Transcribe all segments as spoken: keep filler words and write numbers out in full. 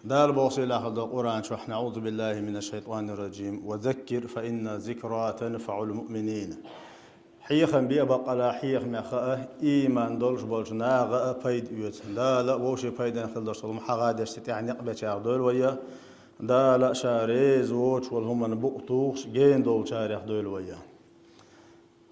Дала боху сийлахь долу Къуръан чохь: «АӀузу биллахӀи минаш-шайтӀанир-ражим. Ва заккир, фа инна зикра танфаӀул муъминин». Хьехам бе баккъала, хьехамехь хаа, ийман долуш болчу наха а пайда оьцу. Дала а вовшийн пайдана хила долуш долу хӀума хьагӀ деш, цу тӀехь некъ бечарах дойла вай. Дала а ша реза воцуш волу хӀуманна букъ тухуш, гена долчарех дойла вай.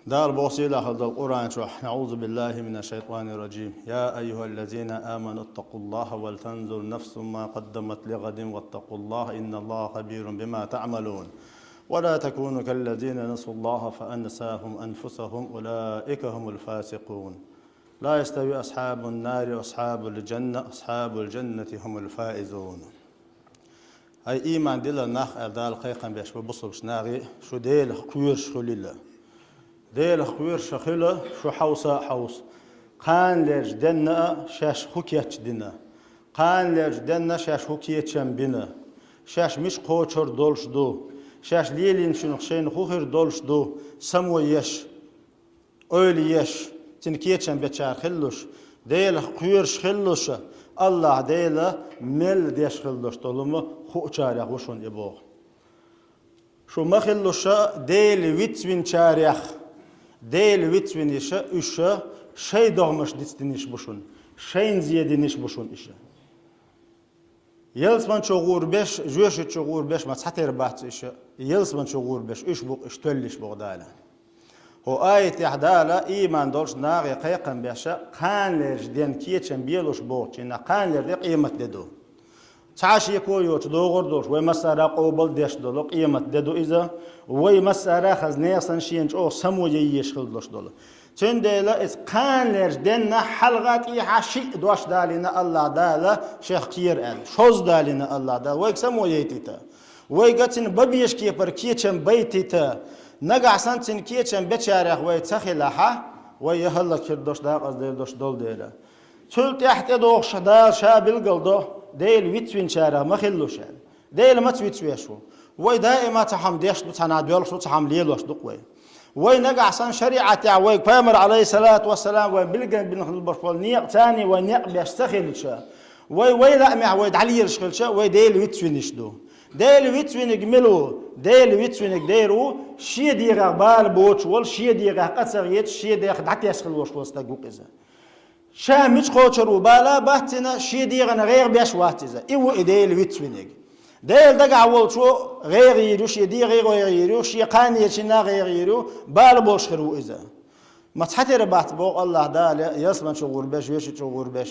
Дала боху сийлахь долу Къуръан чохь: «АӀузу биллахӀи минаш-шайтӀанир-ражим. Я айюхӀаллазина аману ттакъуллахӀа вал танзур нафсум ма къаддамат лигӀадин ваттакъуллахӀа инналлахӀа хабирун бима таӀмалун. Ва ла такуну каллазина насуллахӀа фа ансахӀум анфусахӀум улаика хӀумул фасикъун. Ла ястави асхьабун нари ва асхьабул жанна, асхьабул жаннати хӀумул фаизун». Ай, ийман диллина нах, аьлла Дала кхайкхам беш бу бусалбачу нахе, шу Делах кхоьруш хуьлийла. Делах кхоьруш ша хила, шу хьовса а хьовса. Кханалерчу денна а шаьш хӀун кечдина. Кханалерчу денна шаьш хӀун кечам бина. Шаьш мича кхочур долуш ду. Шаьш лелийначунах шайна хӀун хир долуш ду. Само еш. Ойла еш, цуьнан кечам бечара хилалуш, Делах кхоьруш хилалуш, АллахӀ Дела мел деш хила долуш долу хӀума хуучарех ву шуна и боху. Шу ма хилалуш Дела вицвинчарех, Дела вицвинарш, уьш шайн догӀмаш дицдинарш бу шуна, шайна зен динарш бу шуна уьш. Ялсамани чу гӀур берш, жоьжахати чу гӀур берш ма цхьатерра бац уьш, ялсамани чу гӀур берш уьш бу-кх, уьш тоьлларш боху Дала. ХӀокху аятехь Дала ийман долчу нахе кхайкхам беш, кханалерчу денна кечам белуш бохучу хенахь, кханалера де къематде ду. Цхьа а шеко йоцуш, догӀур долуш, вай массара а къобал деш долу къематде ду иза, вай массара а хаза нехан санна шена чӀогӀа само яйеш хила долуш долу. Цундела иза кханалерчу денна хьалха а, тӀехьа а шиъ дош далийна АллахӀ Дала шех кхера аьлла, шозза далийна АллахӀ Дала, вайга само яйтийта, вайга цуьнан бан безачу кепара кечам байтийта, нагахь санна цуьнан кечам бечарех вай ца хилахь, вай я хӀаллакьхир долуш, декъаза дер долуш долу дела. Цул тӀаьхьа тӀедогӀуш Дала Ша билгал до, Дела вицвинчарех ма хилалуш аьлла. Дела маца вицвеш ву? Вай даима цхьа хӀума деш ду, цхьана доьлхуш ду, цхьа хӀума лелош ду-кх вай. Вай нагахь санна шариӀатехь вайга Пайхамар, Ӏалайхиссалату вассалам, вайн билггал бина хилла болуш болу некъ царний вайн некъ беш ца хилча, вай, вай лаамехь вай дӀалелаш хилча, вай Дела вицвинарш ду. Дела вицвинарг мила ву? Дела вицвинарг дера ву, шен дегӀах бала боцуш волу, шен дегӀах къа ца хеташ, шен дегӀах дӀатесна хила волуш волу стаг ву-кх иза. Ша мича кхочур ву бала а бац цуьнан, шен дегӀана гӀайгӀа беш а вац иза. И ву и Дела вицвинарг. Делан дагахь волчо гӀайгӀа йийр ю, шен дегӀе гӀайгӀа йийр ю, шен кханечунна гӀайгӀа йийр ю, бала болуш хир ву иза. Ма цхьатерра бац боху АллахӀ Дала, ялсамани чу гӀур берш, жоьжахати чу гӀур берш.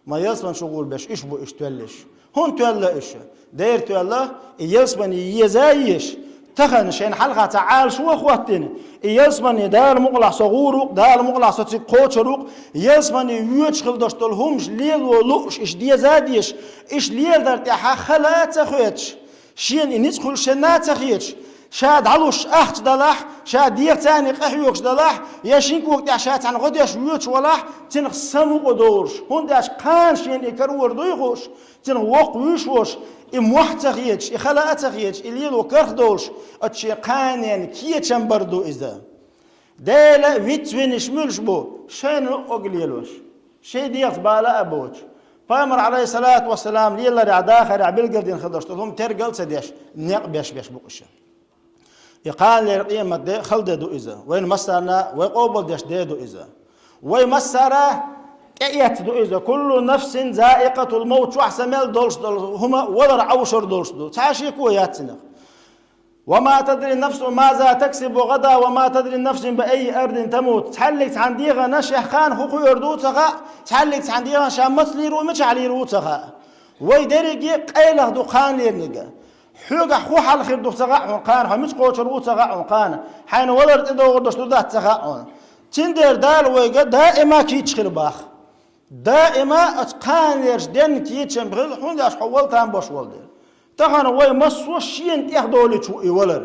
Ма ялсамани чу гӀур берш уьш бу, уьш тоьлларш. ХӀунда тоьлла уьш? Дера тоьлла, и ялсамани еза а езаш, тахана шайна хьалха цхьа Ӏалашо а хӀоттийна, и ялсамани Дала мукъалахь со гӀур ву-кх, Дала мукъалахь со цига кхочур ву-кх, ялсамани воьдуш хила долуш долу хӀуманаш лело лууш, уьш деза а дезаш, уьш леладар тӀехь хала а ца хеташ, шена и ницкъ хуьлуш санна а ца хеташ, ша дӀалуш ахча далахь, ша дегӀаца къахьоьгуш далахь, я шина кога тӀехь ша цхьаьна гӀо деш воьдуш валахь, цуьнах самукъа долуш, хӀунда аьлча кхана шена и карор дуй хууш, цуьнах воккха вуьйш волуш, и мохь ца хеташ, и хала а ца хеташ, и лело карах долуш, оцу шен кханенан кечам бар ду иза. Дела вицвинарш муьлш бу? Шайна луъург лелош, шайн дегӀаца бала а боцуш. Пайхамар, Ӏалайхиссалату вассалам, леларехь, дахарехь билгал дина хила долуш долу хӀума тергал а ца деш, некъ беш-беш бу-кх уьш. И кханалера къематде хала де ду иза. Вайна массарна вай къобалдеш де ду иза. Вай массара тӀеэцна ду иза. «Куллу нафсин заикъатул мавт», чохь са мел долуш долу хӀума валар Ӏовшур долуш ду. Цхьа а шеко яц цунах. «Ва ма тадри нафсун маза таксибу гӀадан, ва ма тадри нафсун би аййи ардин тамут». Цхьаьллиг цхьана дегӀана шех кхана хӀун кхоьрур ду ца хаьа, цхьаьллиг цхьана дегӀана ша маца лийр ву, мичахь лийр ву ца хаьа. Вай дерриге къайлаха ду кханалерниг. Хьоьгахь хӀун хьал хир ду ца хаьа хьуна кхана, хьо мича кхочур ву ца хаьа хьуна кхана, хьайна валар тӀедогӀур долуш ду дац ца хаьа хьуна. Цундела Дала вайга даима кийча хила боху. Даима оцу кханалерчу денна кийчам хила, хӀунда аьлча хьо вала там бош волу дела. Тахана вай массо а шена тӀехдолуьйтуш ву и валар.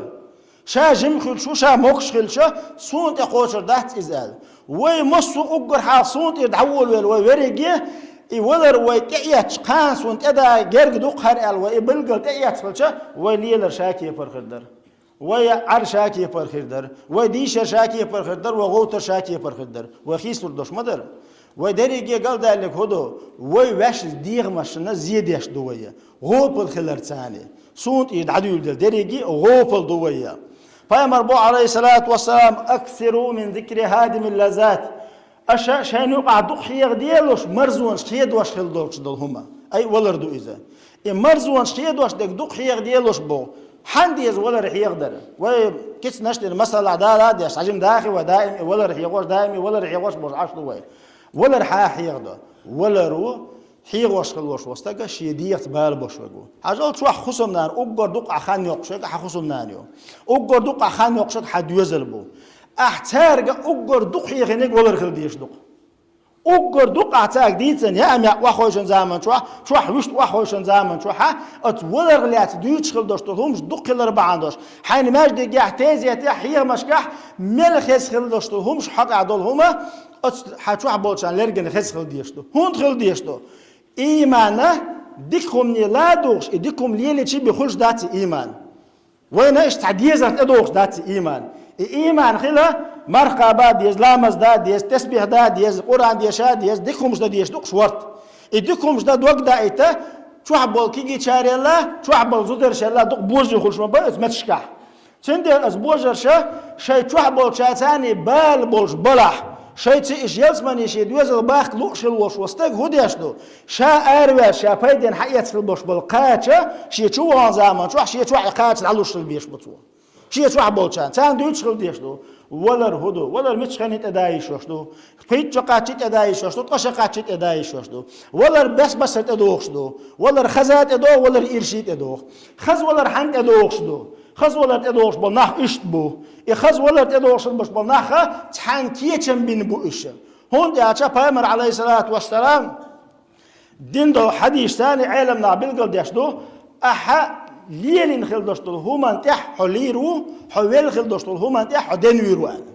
Ша жима хилча, ша могуш хилча, суна тӀе кхочур дац иза аьлла. Вай массо а уггар хьалха суна тӀера дӀаволавелла вай верриге, и валар вай тӀеэцча, кхана суна тӀеда герга ду-кх хӀара аьлла, вай и билггал тӀеэцна хилча, вай лелар ша кепара хир дара. Вай Ӏар ша кепара хир дара, вай дийшар ша кепара хир дара, вай гӀовтар ша кепара хир дара, вай хийцалур долуш ма дара. Вай дерриге галдаьллиг хӀу ду? Вай ваьшна дегӀамашна зе деш ду вай. ГӀопал хиларца. Суна тӀера дӀадуьйладелла дерриге гӀопал ду вай. Пайхамар бо, Ӏалайхи ссалату вассалам: «Аксиру мин зикри хӀадимил лаззат». Аша шайна юкъахь дукха хьехаделаш, марзонаш кхедош хила долуш долу хӀума. Ай, валар ду иза. И марзонаш кхедош дерг дукха хьехаделаш бу. Хьан деза валар хьехадар? Вай кицнаш дина масала дала а деш, хьажим дахи вай даим и валар хьехош, даим и валар хьехош болуш Ӏаш ду вай. Валар хьан хьехадо? Валару хьехош хилла волуш волу стага шен дегӀаца бала беш верг ву. Хьажал, чохь хӀусамнана уггар дукха хан йоккхуш верг хьан хӀусамнана ю. Уггар дукха хан йоккхуш верг хьан доьзал бу. Ахь цаьрга уггар дукха хьехийнарг валар хила дезаш ду-кх. Уггар дукха ахь цаьрга дийцина яа меа охьахевшина заман чохь, чохь вуьшта охьахевшина заман чохь, оцу валарх лаьцна дуьйцуш хила долуш долу хӀумаш дукха хилар бахьана долуш. Хьайна маьждигехь, тезетехь, хьехамашкахь мел хеза хила долуш долу хӀумаш хьокъехь долу хӀума, оцу хьан чохь болчарна лергана хеза хила дезаш ду. ХӀунда хила дезаш ду? Иймана дика хӀумане ладугӀуш, и дика хӀума лелийча бен хуьлуш дац и ийман. Вайна иштта цхьа дезарх тӀедогӀуш дац и ийман. И ийман хила, марха кхаба а деза, ламаз дан а деза, тасбихь дан а деза, Къуръан деша а деза, дика хӀумаш дан дезаш ду-кх шорта. И дика хӀумаш дан дог даийта, чохь болу кегийчарел а, чохь болу зударшел а дукха божарий хуьлуш ма бара оцу метташкахь. Цундела оцу божарша шайн чохь болчарна бала болуш балахь, шайца иштта ялсамане шен доьзал бахка лууш хила волуш волу стаг хӀун деш ду? Ша араваьлла, ша пайденна хьаэца хила болуш болу кхача, шен чу вахана заман чохь шен чохь и кхача дӀалуш хила безаш бу цо. Шен чохь болчарна, царна дуьйцуш хила дезаш ду. Валар хӀун ду? Валар мичхьа хенахь тӀеда йиш йолуш ду? Пхийтта шо кхаччалц тӀеда йиш йолуш ду, ткъа шо кхаччалц тӀеда йиш йолуш ду. Валар бес-бесара тӀедогӀуш ду. Валар хаза тӀедогӀу, валар ирсе тӀедогӀу. Хаза валар хьанна тӀедогӀуш ду? Хаза валар тӀедогӀуш болу нах иштта бу. И хаза валар тӀедогӀуш болуш болу нах цхьаьна кечам бина бу уьш. ХӀунда аьлча Пайхамар, Ӏалайхи ссалату вассалам, дина долу хьадисашца Ӏеламнаха билгалдеш ду, ахьа лелийна хила долуш долу хӀуманна тӀехь хьо лийр ву, хьо велла хила долуш долу хӀуманна тӀехь хьо денвийр ву аьлла.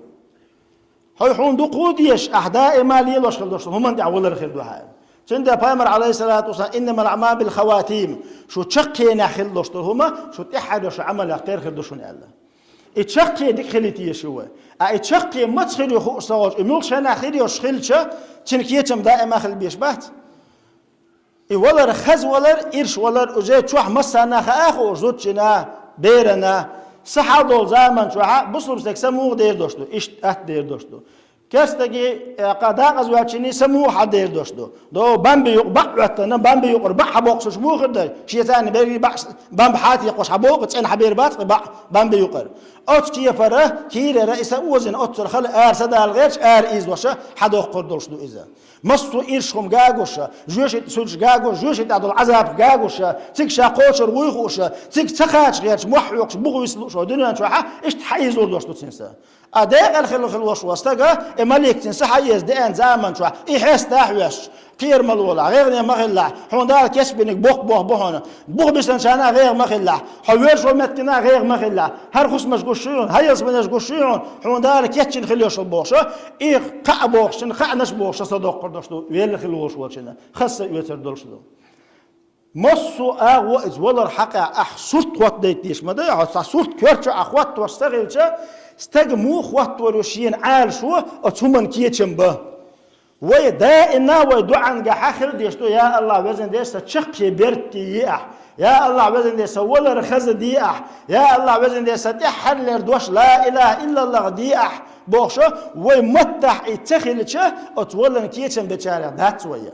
Хьо хьуна дукха ву дезаш, ахьа даима лелош хила долуш долу хӀуманна тӀехь валар хир ду хьан. Цундела Пайхамар, Ӏалайхи ссалату вассалам: «Иннамал аъмалу бил хаватим», шу чаккхенехь хила долуш долу хӀума шу тӀаьххьара йолчу Ӏамалех тера хир ду шуна аьлла. И чаккхе дика хилийта езаш ю вай. А и чаккхе маца хир ю хууш ца хилча, и муьлххачу хенахь хир йолуш хилча, цуьнан кечам даима хила безаш бац. И валар, хаза валар, ирс валар, уже чохь массарна а хаа хууш, зудчунна, берана, са хьал долу заман чохь бусалба стаг са муха дер долуш ду, иштта атта дер долуш ду. Керстаге, э, кхаа дакъаза ваьллачунна са муха хьал дер долуш ду. До бамби юкъа баъ хӀоьттина, бамби юкъара баъ хьабоккхуш муха хир ду? Шен царна берриг баъ, бамба хьатекхош хьабоккху, цӀена хьабер бац кхин баъ бамби юкъара. Оцу кефара, кийрара и са озина, оццул хала ара са дала гӀерташ, ара ийзош хьадоккхур долуш ду иза. Массо а ирс хӀума гагуш, жоьжахати суьлташ гагуш, жоьжахати тӀехь долу Ӏазапах гагуш, цига ша кхочур вуй хууш, цига ца кхача гӀерташ, мохь хьоькхуш, буха висла лууш вай дуьнен чохь, иштта хьаийзор долуш ду цуьнан са. А декъала хила хила волуш волу стага, и малик цуьнан са хьаэца деана заман чохь, и хьеста а хьоьстуш, кхера ма лолахь, гӀайгӀане ма хилалахь, хьуна Дала кечбинарг боккха болх бу хьуна, буха бисинчарна а гӀайгӀа ма хилалахь, хьо воьрзуш волу меттигна а гӀайгӀа ма хилалахь, хӀара хӀусамаш гуш ю хьуна, хӀара ялсаманеш гуш ю хьуна, хьуна Дала кечйина хила йиш йолуш бохуш, и кхаъ бохуш, цуьнан кхаънаш бохуш са доккхур долуш ду, велла хила волуш волчунна, хаза са оьцур долуш ду. Массо а агӀо иза валар хьакъехь ахь сурт хӀоттадайта дезаш ма дай, хьо цхьа сурт коьрта чу ахь хӀоттош ца хилча, стага муха хӀоттор ю шена Ӏалашо оцу хӀуманна кечам бан? Вай даимна вай дуӀангахь хила дезаш ду: «Я АллахӀ, везан Дела, сан чаккхе беркате е ахь. Я АллахӀ, везан Дела, сан валар хаза де ахь. Я АллахӀ, везан Дела, сан тӀаьххьарлера дош ла илахӀа иллаллахӀ де ахь», бохуш, вай маттахь и ца хилча, оцу валарна кечам бечарех дац вай.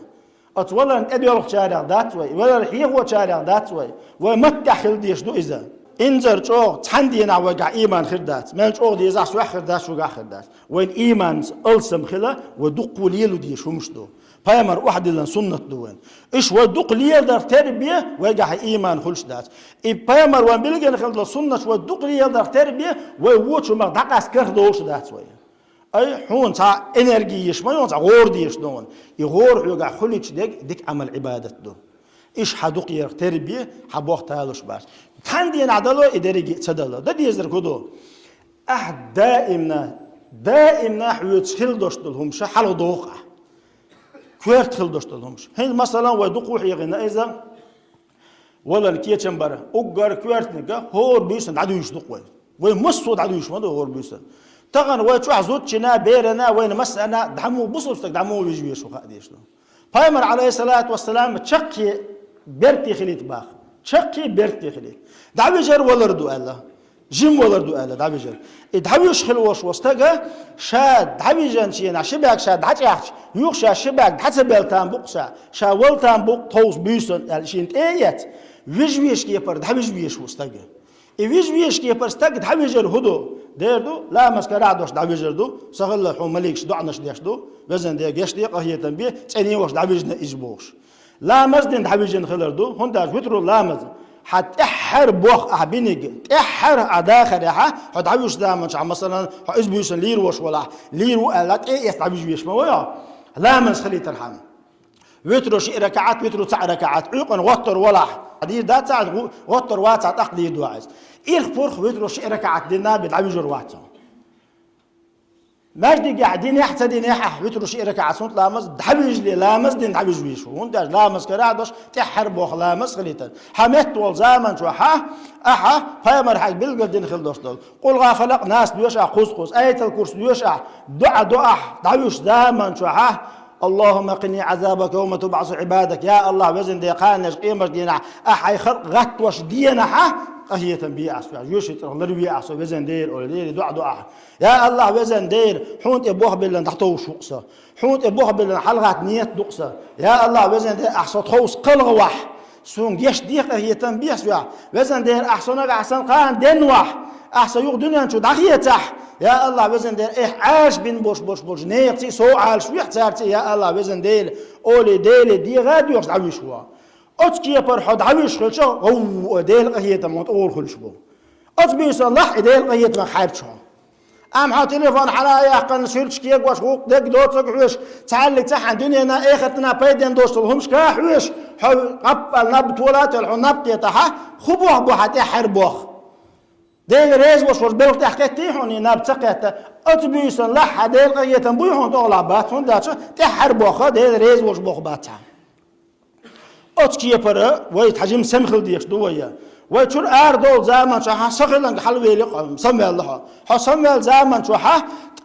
Оцу валарна тӀедоьлхучарех дац вай, валар хьехочарех дац вай. Вай маттехь хила дезаш ду иза. Инзара чӀогӀа цхьана дийнахь вайгахь ийман хир дац. Мел чӀогӀа дезахь, сохь хир дац, шуьгахь хир дац. Вайн ийманца алсам хила, вай дуккха лело дезаш хӀумаш ду. Пайхамар охьадиллина суннат ду вайн. Уьш вай дукха леладарх тера бе, вайгахь ийман хуьлуш дац. И пайхамар вайн билгина хила долу суннаташ вай дукха леладарх тера бе, вай вочу хӀумах дӀакъаста карх долуш дац вай. Ай, хьуна цхьа энерги еш ма ю, цхьа гӀора деш ду хьуна. И гӀора хьоьгахь хуьлуьйтуш дерг дика Ӏамал-Ӏибадат ду. Иштта хьан дукха ярх тера бе, хьан боху талуш бац. Цхьана дийнахь дало, и дерриге а ца дало. Дан дезарг хӀун ду? Ахь даимна, даимна хьоьца хила долуш долу хӀумаш хьалха доху ахь. Коьрта хила долуш долу хӀумаш. ХӀинца, масалан, вай дукха хьехийна иза. Валарна кечам бар, уггар коьртаниг хӀора буьйсанна дӀадуьйшуш ду-кх вай. Вай массо а дӀадуьйшуш ма ду хӀора буьйсанна. Тахан вай чохь зудчина, берана, вайна массарна дӀа мо бусалба стаг дӀа мо вижа везаш ву хаа дезаш ду. Пайхамар, Ӏалайхиссалату вассалам, чаккхе беркате хилийта боху. Чаккхе беркате хилийта. ДӀавижар валар ду аьлла. Жима валар ду аьлла, дӀавижар. И дӀавижаш хила волуш волу стага, ша дӀавижначу хенахь ши бӀаьрг ша дӀачӀаьхча, юха ша ши бӀаьрг дӀа ца белла там бу-кх ша, ша вала там бу-кх тховса буьйсанна аьлла, шена тӀе а эцна, вижа везачу кепара дӀавижа везаш ву стага. И вижа везачу кепара стаг дӀавижар хӀун ду? Дера ду, ламаз карахь а долуш дӀавижар ду, сан хилла хьуна маликаш доӀанаш деш ду, везан Дела, гечде, къахетам бе, цӀена волуш дӀавижина иза бохуш. Ламаз дина дӀавижина хилар ду, хӀунда аьлча витру ламаз. Хьан тӀаьххьара бох ахь биниг, тӀаьххьара ахь дахарехьа, хьо дӀавуьжучу заманчохь, масалан, хьо иза буьйсанна лийр волуш валахь, лийр ву аьлла, тӀе а эцна дӀавижа везаш ма вай хьо, ламаз хилийтархьама. Витру шиъ ракаӀат, витру цхьаъ ракаӀат, Ӏуьйкъана гӀоттур валахь, дийр дац ахь, гӀу-, гӀоттур вацахь, тӀаккха дийр ду хьо иза. Ирх-пурх витру шиъ ракаӀат дина бен дӀавуьжур вац хьо. Маьждигехь динехь а, ца динехь а, ахь витру шиъ ракаӀат суннат ламаз дӀавижале, ламаз дина дӀавижа везаш ву. ХӀунда аьлча ламаз карахь а долуш, тӀаьххьара боху ламаз хилийтар. Хьан метта волу заманчохьа, ахьа пайхамар хьайга билгал дина хила долуш долу. КъулгӀа, фалакъ, нас доьшу ахь кхуза-кхуза, Аятал-Курси доьшу ахь, доӀа до ахь, дӀавуьжучу заманчохьа, Аллахумма къини Ӏазабака явма тубӀасу Ӏибадак. Я АллахӀ, везан Дела, кхана къемат дийнахь ахь хьайн халкъ гӀаттош денахьа, къахетам бе ахь со, йоьший цӀарах ларве ахь со, везан Дела, олий, Дела, доӀа до ахь. Я АллахӀ, везан Дела, хьуна тӀе бохбиллина дӀатовш ву-кх со. Хьуна тӀе бохбиллина хьалагӀатта нийят ду-кх сан. Я АллахӀ, везан Дела, ахь со тховса кхалхавахь, суна гечде, къахетам бе соьга. Везан Дела, ахь со нагахь санна кхана денвахь, ахь со юха дуьнен чу дӀахецахь, я АллахӀ, везан Дела, эхь Ӏалаш бина болуш болуш болчу некъаций, сов Ӏалаш вехь царций, я АллахӀ, везан Дела, олий, Деле дегӀа а доьхуш дӀавуьжуш ву. Оцу кепара хьо дӀавуьжуш хилча, гӀовва, Делан къахетам хьуна тӀе гӀур хуьлуш бу. Оцу буьйсанна лахь и Делан къахетамах хьаьрча хьо. Амма хьо телефон хьала а яьккхина, суьрташ кегош, гӀуллакх дерг доцург хьоьжуш, цхьаьллиг ца хьан дуьненна, эхартана пайденна доцуш долу хӀумнаш кхоьхьуш, хьо къаппал наб тола а тоьлла, хьо наб кхетахьа, хӀун боху бу хьан тӀаьххьара бох? Дела реза волуш волчу белхан тӀехь кхеттий хьуна и наб ца кхетта, оцу буьйсанна лахь хьан Делан къахетам буй хьуна тӀехула бац, хӀунда аьлча тӀаьххьара бох Дела реза волуш бох бац хьан. Оцу кепара вай тхьажим сема хила дезаш ду вай. Вай чуьра ара долу заманчохь хьан сахилланга хьалавели къам, самаваьлла хьо. Хьо самаваьлла заманчохьа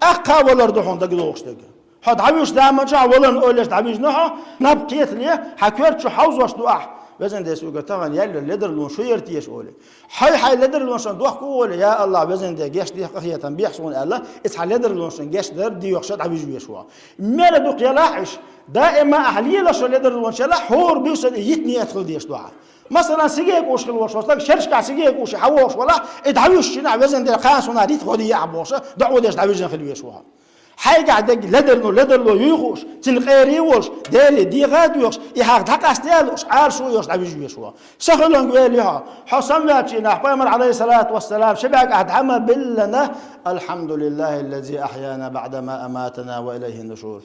тӀаккха валар ду хьуна дага лохуш дерг. Хьо дӀавуьжучу заманчохь валарна ойла еш дӀавижна хьо, наб кхетале, хьан коьрта чу хьовзош ду ахь. Везан Дела, суьгара тахана яьллера ледарлонаш хӀун яра теша олий. Хьай-хьай ледарлонашна дохко а волий, я АллахӀ, везан Дела, гечдехьа къахетам бехьа суна аьлла, иза хьан ледарлонашна гечдар доьхуш а дӀавижа везаш ву. Мел дукха елахь уьш, даима ахь лелаш ледарлонаш елахь, хӀора буьйсанна и йита нийят хила дезаш ду хьан. Масалан, сиге кӀуш хила волуш волу стаг, шерашкахь сиге кӀуш хьан вогӀуш валахь, и дӀавуьжучу хенахь, везан Дела, кхана суна дита гӀо де ахь бохуш, доӀа деш дӀавижина хила везаш ву хьо. Хьайгахь дерг ледарло, ледарло юй хууш, цуьнан къера а волуш, Деле дегӀа а доьхуш, и хьагӀ дӀакъаста а лууш, Ӏалашо а йолуш дӀавижа везаш ву. Сахилланга вели хьо. Хьо самаваьллачу хенахь, пайхамар, Ӏалайхиссалату вассалам, ши бӀаьрг ахь дӀа ма-биллина, «Алхьамдулиллахиллази ахьяна баӀда ма аматана ва илайхин нушур».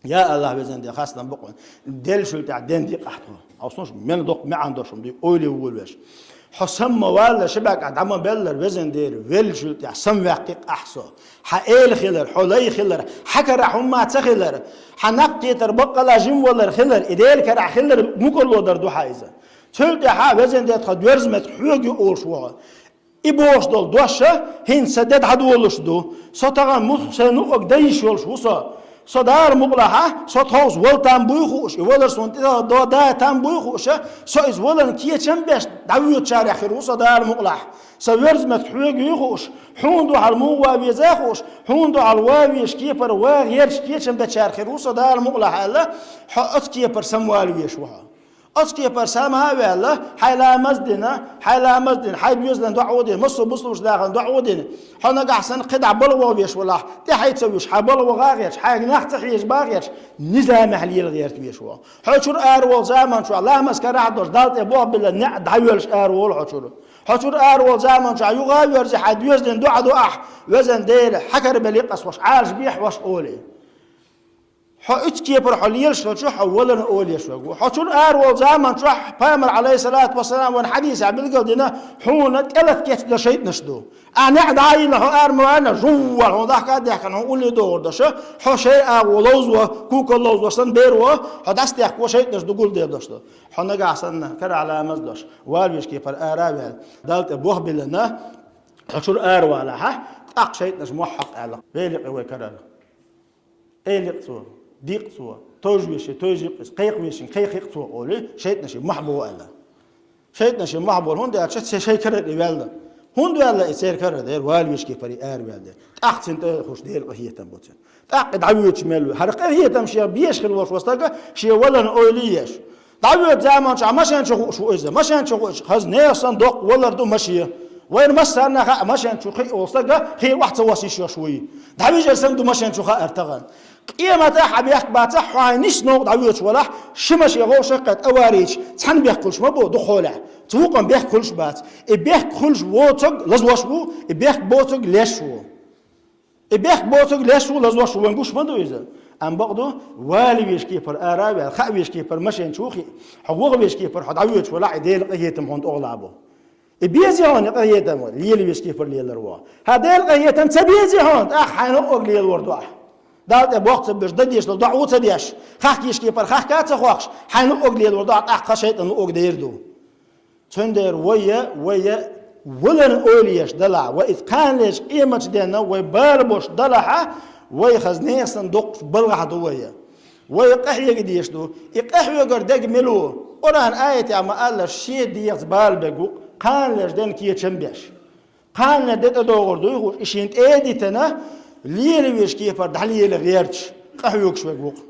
Я АллахӀ, везан Дела, хастам бу хьуна, Делан шуьла тӀехь денди-кх ахь тхо. Хьо сунаш мел доккха маьӀна долуш хӀума дуй, ойла ву веш. Хьо сама ма-валлара, ши бӀаьрг ахь дӀа ма-беллара, везан Дела, велла шуьла тӀехь самаваьккхи-кх ахь со. Хьан эла хилар, хьо лай хилар, хьан карахь хӀумма ца хилар, хьан наб кхетар, баккъала жима валар хилар, и Делан карахь хилар мукъарло дар ду хьан иза. Цул тӀаьхьа, везан Дела, тхан доьрза меттиг хьоьга ю олуш ву хьо. И бохуш долу дош а хӀинца сан де дӀадолуш ду. Со тахана муьлхха сайн нуъаг дан йиш йолуш ву со. Со Дала мукъалахь, со тховса вала там буй хууш, и валар суна тӀе до да там буй хууш, со иза валарна кечам беш дӀавоьдучарех хир ву со Дала мукъалахь. Сан верза меттиг хьоьга юй хууш, хьуна дуьхьал муха ван веза а хууш, хьуна дуьхьал ван везаш кепара ван гӀерташ кечам бечарех хир ву со Дала мукъалахь аьлла, хьо оцу кепара самавала везаш ву хьо. Оцу кепара сама а ваьлла, хьайн ламаз а дина, хьайн ламаз а дина, хьайн доьзалан доӀа а дина, массо а бусулба нахана доӀа а дина, хьо нагахь санна кхидӀа балха ваха веш валахь, тӀаьхье ца вуьгуш, хьайн балха ваха а гӀерташ, хьайга нах ца хьежа баха а гӀерташ, низамехь лела гӀерта веш ву. Хьо чуьра ара волу заман чохь ламаз карахь а долуш, Далла тӀе болх биллина неӀ дӀайоьллуш ара волу хьо чуьра. Хьо чуьра ара волу заман чохь юха а воьрзий, хьайн доьзалан доӀа до ахь, везан Дела, хьан кара белла къасхьош, Ӏалашбе хьош олий. Хьо оцу кепара хьо лелаш хилча, хьо валарна ойла еш верг ву. Хьо чуьра ара волу заман чохь пайхамар, Ӏалайхиссалату вассалам, вайн хьадисехь билгал дина, хьуна тӀелата кечдан шайтӀанаш ду. Ахь неӀ дӀа а йиллина, хьо ара ма ваьллинехь, жув вала хьуна дахка а даьхкина, хьуна улле догӀур дерш, хьо шайн агӀо ловзо, кукал ловзош санна бер ву, хьо дӀасадаьхко шайтӀанаш ду гулдер долуш ду. Хьо нагахь санна, карахь ламаз а долуш, вала везачу кепара ара а ваьлла, Далла тӀе болх биллина, хьо чуьра ара валахь, ТӀаккха шайтӀанаша мохь хьокх аьлла, великъ вай карара. Эликъ цо, дикъ цо, товжвеши, товжикъ, кхайкхвеши, кхайкхикъ цо, олий, шайтӀанаша мохь бо аьлла. ШайтӀанаша мохь бо, хӀунда аьлча цо шоай карара ваьлла. ХӀунда ваьлла и церан карара, дера, вала вешкепара ара ваьлла дера. ТӀаккха цунна тӀехуш Дела къахетам бу цунна. ТӀаккха и дӀавоьдуш мел ву. ХӀара къахетам шен беш хила волуш ву стага, шен валарна ойла еш. ДӀавоьду заманчохь машен чу хууш ву иза. Машен чу хууш, хаза нехан санна доккха валар ду машен. Вайна массарна хаьа машен чу кхиъ волу стага, кхин охьа ца восса йиш йолуш вуй. ДӀавижар санна ду машен чу хаар тахана. Къематехь а бехк бацахь, хьо хьайн нисса новкъа дӀавоьдуш валахь, ши машен гӀовшах кхетта аварийча, цхьаьна бехк хуьлуш ма бу, дукха хьолехь. Цу вукхун бехк хуьлуш бац. И бехк хуьлуш воцург лазош ву, и бехк боцург леш ву. И бехк боцург леш ву, лазош ву, вайн гуш ма ду иза. Амма бакъ ду, вала вешкепара ара а ваьлла, хаа вешкепара машен чу а хиъна, хьо вогӀу вешкепара хьо дӀавоьдуш валахь, и Делан къахетам хьуна тӀехула бу. И беза хьуна и къахетам, лела вешкепара лелар ву. Хьан Делан къахетам ца беза хьуна, тӀаккха хьайна луъург лелор ду ахь. Далла тӀе боху ца беш, дан дезаш долу доӀа ву ца деш, хахка вешкепара хахка а ца хохкуш, хьайна луъург лелор ду ахь, тӀаккха шайтӀана луъург дер ду. Цундела вай, вай валарна ойла еш далахь, вай иза кхана лечу къематчу денна вай бала болуш далахь, вай хаза нехан санна доккхачу балхахь ду вай. Вай къахьега дезаш ду. И къахьоьгар дерг мила ву? Къуръан аятехь ма-аллара, шен дегӀаца бала берг ву кхана лечу денна кечам беш. Кхана лечу де тӀедогӀур дуй хууш, и шена тӀе а дитина, лела вешкепара дӀалела гӀерташ, къахьоьгуш верг ву-кх.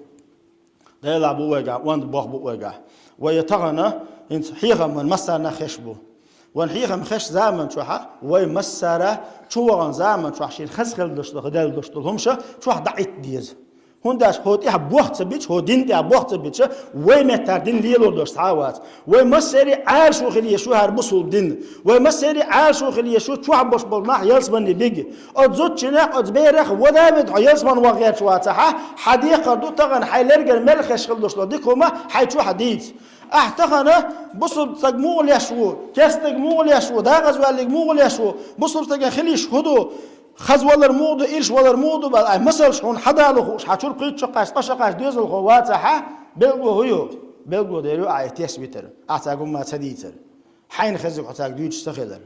Делахь бу вайгахь, онда боху бу вайгахь. Вай тахана хӀинца хьехам вайн массарна хезаш бу. Вайн хьехам хезачу заман чохь а, вай массара чувахана заман чохь шена хаза хила долуш, даьлла долуш долу хӀума ша чохь дӀаӀитта деза. ХӀунда аьлча хӀо тӀехь бох ца бича, хӀо дин тӀехь бох ца бича, вай меттара дин лелор долуш цхьа а вац. Вай массаьрий Ӏалашо хила езаш ю хӀара бусулба дин. Вай массаьрий Ӏалашо хила езаш ю чохь болуш болу нах ялсамане бига. Оцу зудчунах, оцу берах вада а ведда хьо ялсамане ваха гӀерташ вацахь, хьан декхар ду тахана хьайн лергара мел хезаш хила долуш долу дика хӀума хьайн чохь а дийца. Ахь тахана бусулба стаг муха леш ву, керста стаг муха леш ву, декъаза ваьллиг муха леш ву, бусулба стагана хила йиш хӀун ду, хаза валар муха ду, ирча валар муха ду бала, ай масалш хьуна хьадало хууш, хьан чуьра кхуьйцучу кхаьчча, паша кхаьчча доьзалхо вацахь, билгало хӀун ю? Билгало дер ю ахь и тешна витар, ахь цаьрга хӀумма ца дийцар. Хьайна хезиг хьо цаьрга дуьйцуш ца хилар.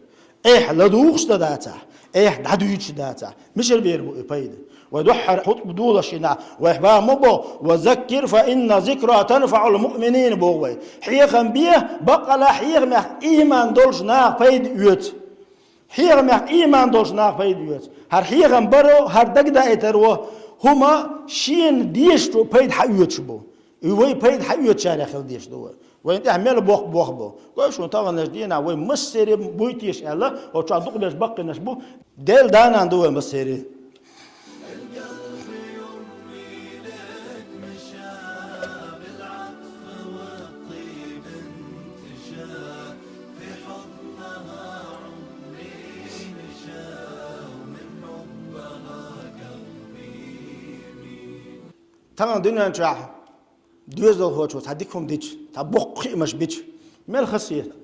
Эхь ладугӀуш дан дацахь, эхь дӀадуьйцуш дацахь, мичара бер бу и пайда? Вай дуьххьара хутба долуш йина, вай бан ма бо: «Ва заккир, фа инна зикра танфаӀул муъминин», – боху вай. Хьехам бе, баккъала хьехамех ийман долчу наха пайда оьцу. Хьехамех ийман долчу наха пайда оьцу. ХӀара хьехам баро, хӀара дагадаийтаро хӀума шена дезачу пайда хьаоьцуш бу. И вай пайда хьаоьцучарех хила дезаш ду вай. Вайна тӀехь мел боккха бохам бу. Гой шуна, таханлерчу дийнахь вай массеран буй теша аьлла, оцу чохь дукха берш баккхийнарш бу. Делан да-нана ду вай массеран. Тахана дуьнен чохь доьзалхочо цхьа дика хӀума дича, цхьа боккха хиамаш бича, мел хазахета.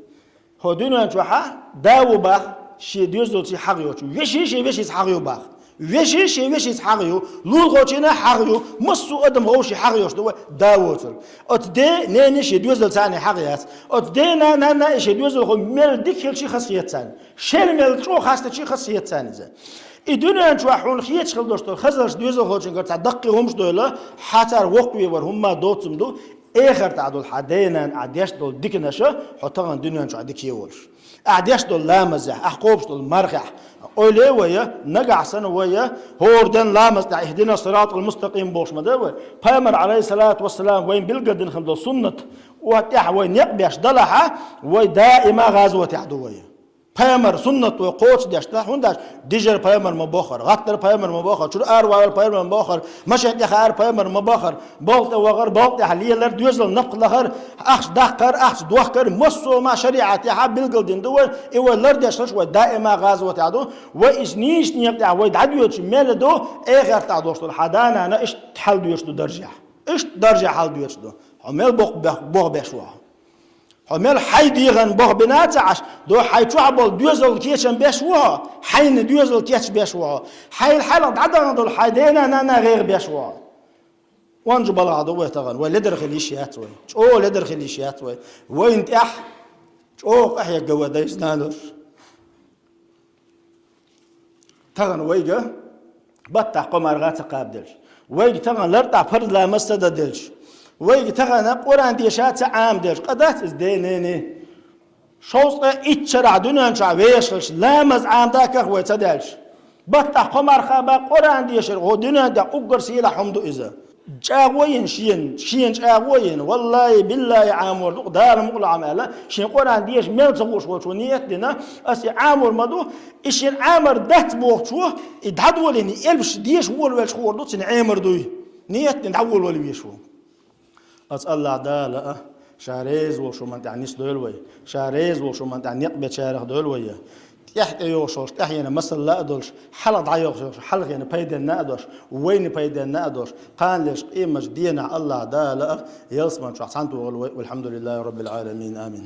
ХӀо дуьнен чохь а да ву баха, шен доьзалчий хьагӀ йоцуш, веший шен вешица хьагӀ ю баха. Веший шен вешица хьагӀ ю, лулахочуьнга хьагӀ ю, массо а адам вовшийн хьагӀ йоцуш ду вай да воцург. Оцу ден, нене шен доьзалца цхьаьна хьагӀ яц. Оцу дена, нанна шен доьзалхо мел дика хилчий хазахета царна. Шена мел чӀогӀа хастачий хазахета царна иза. И дуьнен чохь хьуна хеташ хила долуш долу хазалш доьзалхочуьнгара цхьа даккхий хӀумаш а дойла, хьан цара воккхаве вара хӀумма доцург ду, эхартахь долу хьан ден-нанна ахь деш долу диканаш хьо тахана дуьнен чохь дика е волуш. Ахь деш долу ламазехь, ахь кхобуш долу мархехь, къойле а вай, нагахь санна вай, хӀора ден ламаз тӀехь «Ихдина сиратал мустакъим» бохуш ма дан вай. Пайхамар, алейхиссалату вассалам, вайна билгалдина хинна долу суннат, оцу тӀехь вай некъ беш далахь, вай даима гӀазотехь ду вай. Пайхамар суннат вай кхочушдеш дац, хӀунда аьлча дижар пайхамар ма боххара, гӀаттар пайхамар ма боххара, чуьра аравалар пайхамар ма боххара, машен тӀе хаар пайхамар ма боххара, болх тӀе вахар, болх тӀехь лелар, доьзал напха лахар, ахча даккхар, ахча дохкар, массо а ма шариӀатехь билгалдина ду вай, и вай лардеш хилча вай даима гӀазотехь ду, вай иза нийса некъа тӀехь вай дӀадоьдуш мел ду, эхартахь долуш долу хьан да-нана иштта хьалдоьдуш ду даржехь. Иштта даржехь хьалдоьдуш ду. Хьо мел боккха бех-, бохбеш ву хьо. Хьо мел хьайн дегӀан бохбина а ца Ӏаш, до хьайн чохь болу доьзал кечам беш ву хьо, хьайна доьзал кечбеш ву хьо, хьайна хьалха дӀадахана долу хьайн дена-нана гӀайгӀа беш ву хьо. Онда балагӀа ду вай тахана, вай ледар хила йиш яц вай, чӀогӀа ледар хила йиш яц вай. Вайна тӀехь чӀогӀа къахьегна вай дайша-наноша. Тахана вайга баттахь кхо марха ца кхаба делча, вайга тахана лартӀахь парз ламаз ца дан делча, вайга тахана Къуръан деша ца Ӏама делча, къа дац иза, ден, ненан? Шовзткъе итт шарахь дуьнен чохь вешалаш ламаз Ӏамадаккха вай ца даьлча, баттахь кхо марха ба Къуръан дешар, гӀо дуьнен тӀехь уггар сийлахь хӀума ду иза. ЧӀагӀо йина шена, шена чӀагӀо йина, валлахӀи, биллахӀи, Ӏамор ду, Дала мукъ лахь ма аьлла, шен Къуръан деша мел ца хууш волчо нийят дина, ас и Ӏамор ма ду, и шен Ӏамор дац бохучо, и дӀадолийна, и элпаш деша волавелча хуур ду, цуьнан Ӏемар дуй. Нийят дина дӀаволавала везаш ву. Ас АллахӀ Дала а, ша реза волу шуман тӀехь нисдойла вай, ша реза волу шуман тӀехь некъ бечарах дойла вай. ТӀехь тӀе йогӀуш йолуш тӀаьхьена масалла а долуш, хьалха дӀайогӀуш йолуш хьалхена пайденна а долуш, вайна пайденна а долуш, кханалерчу къематчу денахь АллахӀ Дала а, ялсаман чохь цхьаьнатохула вай. Валхьамдулиллахи Роббил Ӏаламин. Амин.